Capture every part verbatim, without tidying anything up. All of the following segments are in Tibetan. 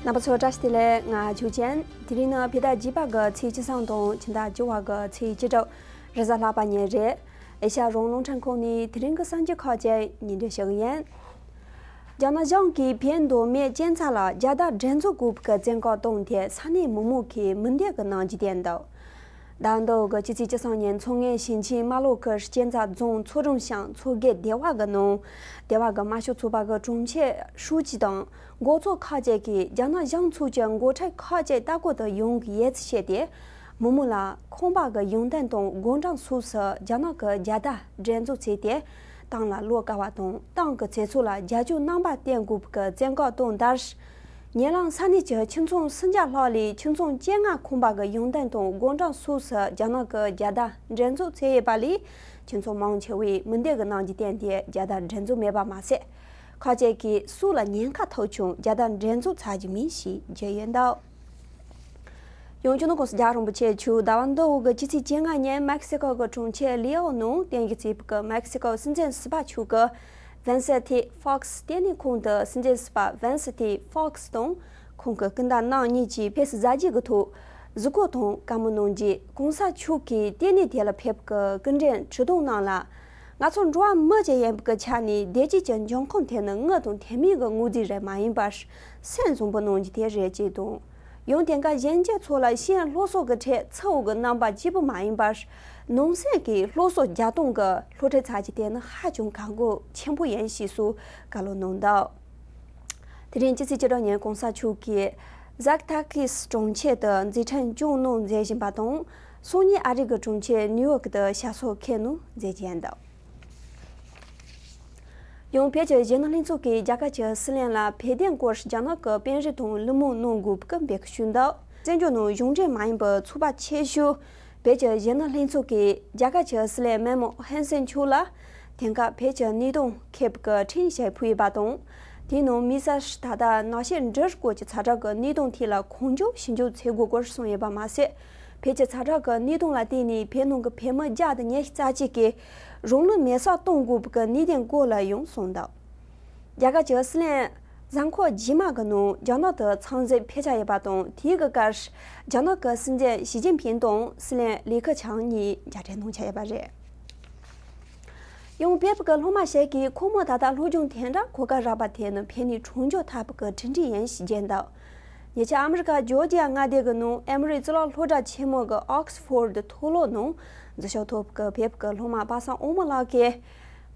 རྣམ་པ་ཚོ་བཀྲ་ཤིས་བདེ་ལེགས། ང་ཆོས་ཅན། དེ་རིང་ནི་བོད་ཟླ་བརྒྱད་པ་གི་ཚེས་བཅུ་གསུམ་དང་ཕྱི་ཟླ་བཅུ་པ་གི་ཚེས་བཅུ་དྲུག་རེས་གཟའ་ལྷག་པ་ཉིན་རེད། ཨེ་ཤ་ཡ་རང་དབང་རླུང་འཕྲིན་ཁང་ནས་དེ་རིང་གི་གསར་འགྱུར་ཁག་ཅིག་སྙན་སྒྲོན་ཞུ་གི་ཡིན། རྒྱ་ནག་གཞུང་གིས་བོད་མདོ་སྨད་གཅན་ཚ་ལ་རྒྱལ་དར་སྒྲེང་འཛུགས་དགོས་པའི་བཙན་བཀའ་བཏང་སྟེ་ས་གནས་མི་མང་གིས་མི་འདོད་ཀྱི་གནང་རྒྱུ་བསྟན་འདུག་ཟླ་འདིའི་གི་སྤྱི་ཚེས་བཅུ་གསུམ་ཉིན་མཚོ་སྔོན་ཞིང་ཆེན་རྨ་ལྷོ་ཁུལ་གཅན་ཚ་རྫོང་མཚོ་སྒྲོམ་ཤང་མཚོ་རྒེད་སྡེ་བ་གི་ནང་སྡེ་བ་གི་དམར་ཤོག་ཚོགས་པ་གི་དྲུང་ཆེ་ཧྲུའུ་ཅི་དང་འགོ་ཚོགས་ཁག་ཅིག་གིས་རྒྱ་ནག་གཞུང་ཚོགས་ཀྱི་འགོ་ཁྲིད་ཁག་ཅིག་ལྟ་སྐོར་དུ་ཡོང་གི་ཡོད་ཚུལ་བཤད་དེ། མི་མང་ལ་ཁང་པ་གི་ཡོན་ཏན་དང་དགུང་གྲངས་སོགས་སུ་རྒྱ་ནག་གི་རྒྱལ་དར་སྒྲེང་འཛུགས་བྱས་ཏེ། ཏང་ལ་བློ་དཀར་བ་དང་ཏང་གི་བྱེད་ཕྱོགས་ལ་རྒྱབ་སྐྱོར་རྣམ་པ་བསྟན་དགོས་པའི་བཙན་བཀའ་བཏང་མཐར། ཉེ་ལམ་ས་གནས་ཀྱི་ཁྱིམ་ཚང་སུམ་བརྒྱ་ལྷག་ལས་ཁྱིམ་ཚང་བཅོ་ལྔ་ཁང་པ་གི་ཡོན་ཏན་དང་དགུང་གྲངས་སོགས་སུ་རྒྱ་ནག་གི་རྒྱལ་དར་སྒྲེང་འཛུགས་བྱས་ཡོད་པ་ལས། ཁྱིམ་ཚང་མང་ཆེ་བས་མི་འདོད་ཀྱི་གནང་རྒྱུ་བསྟན་ཏེ་རྒྱལ་དར་སྒྲེང་འཛུགས་མེད་པ་མ་ཟད། ཁག་ཅིག་གིས་སྲོག་ལ་ཉེན་ཁ་ཐུག་ཀྱང་རྒྱལ་དར་སྒྲེང་འཛུགས་ཚར་རྒྱུ་མིན་ཞེས་བརྗོད་ཡོད་འདུག་ཡང་ཅིན་ཧྥུ་གོང་ས་རྒྱལ་བ་རིན་པོ་ཆེ་མཆོག་ཟླ་བ་འདིའི་གི་སྤྱི་ཚེས་བཅོ་ལྔ་ཉིན་མེག་སི་ཀོ་གི་གྲོང་ཁྱེར་ལི་ཨོ་ནང་རྟེན་གཞི་བྱས་པའི་གི་མེག་སི་ཀོ་སྲིད་འཛིན་ཟུར་པ་མཆོག་གིས་ཝན་སི་ཐི་ཧྥོག་སི་ལྟེ་གནས་ཁང་དུ་སྲིད་འཛིན་ཟུར་པ་ཝན་སི་ཐི་ཧྥོག་སི་དང་ཁོང་གི་སྐུ་ཟླ་རྣམ་གཉིས་ཀྱིས་ཕེབས་བསུ་མཛད་རྗེས་ཀྱི་ཐོག་གཟིགས་སྐོར་དང་བཀའ་མོལ་གནང་རྗེས། ༧གོང་ས་མཆོག་གིས་ལྟེ་གནས་དེ་ལ་ཕེབས་པའི་སྐུ་མགྲོན་ཁྲི་སྟོང་རྣམས་ལ། ང་ཚོ་འགྲོ་བ་མི་ཅིག་ཡིན་པའི་ཆ་ནས་བདེ་སྐྱིད་ཀྱི་འབྱུང་ཁུངས་དེ་ནི་དངུལ་དང་དེ་མིན་གྱི་དངོས་རྫས་རེ་མ་ཡིན་པར། སེམས་བཟང་པོ་གནང་རྒྱུ་དེ་རེད་ཅེས་དང་། ཡང་དེང་སྐབས་གཞོན་སྐྱེས་ཚོ་ལ་ཕྱིའི་སློབ་གསོ་གི་ཁྲོད་ཚུད་པའི་རྣམ་པ་གཅིག་པུ་མ་ཡིན་པར། ནང་སེམས་ཀྱི་སློབ་གསོ་རྒྱག་སྟངས་ཀྱི་སློབ་ཁྲིད་ཚར་རྒྱུ་དེ་ནི་ཧ་ཅང་གལ་འགངས་ཆེན་པོ་ཡིན་ཞེས་སུ་བཀའ་སློབ་གནང་འདུག་དེ་རིང་སྤྱི་ཚེས་བཅུ་དྲུག་ཉིན་༧གོང་ས་མཆོག་གིས་ཟག་ཐ་ཀིས་གྲོང་ཁྱེར་དུ་མཛད་འཕྲིན་སྐྱོང་གནང་མཛད་བཞིན་པ་དང་། སང་ཉིན་ཨ་རི་གི་གྲོང་ཁྱེར་ནིའུ་ཡོག་ཏུ་ཞབས་སོར་འཁོད་གནང་མཛད་ཀྱི་ཡིན་འདུག་ཡང་བོད་ཀྱི་གཞོན་ནུ་ལྷན་ཚོགས་ཀྱིས་རྒྱ་གར་གྱི་སྲིད་བློན་ལ་བོད་དོན་སྐོར་རྒྱ་ནག་གི་དཔོན་རིགས་དང་གླེང་མོལ་གནང་དགོས་པའི་འབོད་སྐུལ་ཞུས་འདུག་བཙན་བྱོལ་ནང་གཞུང་འབྲེལ་མ་ཡིན་པའི་ཚོགས་པ་ཆེ་ཤོས་བོད་ཀྱི་གཞོན་ནུ་ལྷན་ཚོགས་ཀྱིས་རྒྱ་གར་གྱི་སྲིད་བློན་མན་མོ་ཧན་སིན་མཆོག་ལ། དེང་སྐབས་བོད་ཀྱི་གནད་དོན་ཁེབས་ཀྱི་འཕྲིན་ཞིག་ཕུལ་ཡོད་པ་དང་། དེའི་ནང་དམིགས་བསལ་ད་ལྟ་ནག་ཆུ་འབྲུག་སྐོར་གྱི་ཚ་དྲོད་ཀྱི་གནད་དོན་ཐད་ལ་གང་མགྱོགས་ཞིབ་འཇུག་བྱེད་དགོས་སྐོར་གསུངས་ཡོད་པ་མ་ཟད། བོད་ཀྱི་ཚ་དྲོད་ཀྱི་གནད་དོན་ལ་བརྟེན་ནས་བོད་ནང་གི་བོད་མི་བརྒྱ་དང་ཉི་ཤུ་རྩ་གཅིག་གིས་རང་ལུས་མེར་སྲེག་གཏོང་དགོས་པའི་གནད་དོན་སྐོར་ལ་ཡང་གསུངས་འདུག་རྒྱ་གར་གྱི་སྲིད་བློན་གཟའ་འཁོར་རྗེས་མ་གི་ནང་རྒྱ་ནག་ཏུ་འཚམས་གཟིགས་ཕེབས་འཆར་ཡོད་པ་དང་། དེའི་གི་སྐབས་རྒྱ་ནག་གི་སྲིད་འཛིན་ཞི་ཅིན་ཕིང་དང་སྲིད་བློན་ལི་ཁེ་ཆང་གཉིས་མཇལ་འཕྲད་གནང་འཆར་ཡོད་པ་རེད། ཡང་བོད་ཀྱི་སློབ་མ་ཞིག་གིས་ཁོ་མོ་ད་ལྟ་སློབ་སྦྱོང་དེ་འདྲ་གོ་སྐབས་རག་པ་དེ་ནི་བོད་ནས་གྲོང་འཇུག་ཐུབ་པའི་གྲུབ་འབྲས་ཡིན་ཞེས་བརྗོད་འདུག་ཉེ་ཆར་ཨ་མི་རི་ཀ་ཇོར་ཇི་ཡ་མངའ་སྡེ་གི་ནང་ཨེ་མོ་རི་གཙུག་ལག་སློབ་གྲྭ་ཆེན་མོ་གི་ཨོག་སི་ཕོར་ཌི་མཐོ་སློབ་ནང་འཛུལ་ཞུགས་ཐོབ་པའི་བོད་ཀྱི་སློབ་མ་པ་སངས་དབང་མོ་ལགས་ཀྱིས།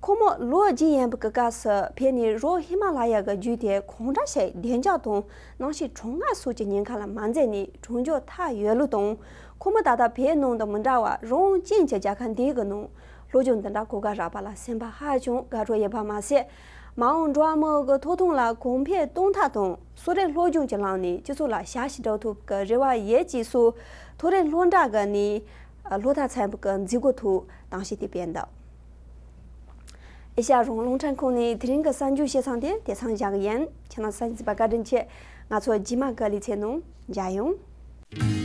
ཁོ་མོ་ལོ་བརྒྱད་ཡིན་པའི་སྐབས་སུ་བོད་ནས་རོགས་ཧི་མ་ལ་ཡ་གི་བརྒྱུད་དེ་གང་འདྲ་ཞིག་བདེ་འཇགས་དང་གནམ་གཤིས་གྲང་ངར་སོགས་ཀྱི་ཉེན་ཁ་ལ་མ་འཛེམས་ནས་གྲོང་འཇུག་ཐུབ་ཡོད་ལུགས་དང་། ཁོ་མོ་ད་ལྟ་བོད་ནང་དང་མི་འདྲ་བར་རང་བཙན་གྱི་རྒྱལ་ཁབ་འདི་གི་ནང་སློབ་སྦྱོང་འདི་འདྲ་གོ་སྐབས་རག་པ་ལ་སེམས་པ་ཧ་ཅང་དགའ་སྤྲོ་ཡོད་པ་མ་ཟད། མ་འོངས་འགྲོ་བ་མི་གི་ཐོབ་ཐང་ལ་གོང་འཕེལ་གཏོང་ཐབས་དང་། གསོ་རིག་སློབ་སྦྱོང་གི་ལམ་ནས་སྤྱི་ཚོགས་ལ་ཞབས་ཕྱི་སྒྲུབ་ཐུབ་ཀྱི་རེ་བ་ཡོད་ཅེས་སོགས་མཐོ་རིམ་སློབ་གྲྭ་གི་ནས་སློབ་མཐར་ཕྱིན་པའི་མཛད་སྒོའི་ཐོག་གཏམ་བཤད་དེ་སྤེལ་འདུག་ཨེ་ཤ་ཡ་རང་དབང་རླུང་འཕྲིན་ཁང་ནས་དེ་རིང་གི་གསར་འགྱུར་བཤད་སྟངས་དེ་དེ་ཙམ་བཞག་གི་ཡིན། ཁྱེད་རྣམས་གསན་གཟིགས་པར་བཀའ་དྲིན་ཆེ། ང་ཚོ་རྗེས་མ་གི་ལེ་ཚན་ནང་མཇལ་ཡོང་།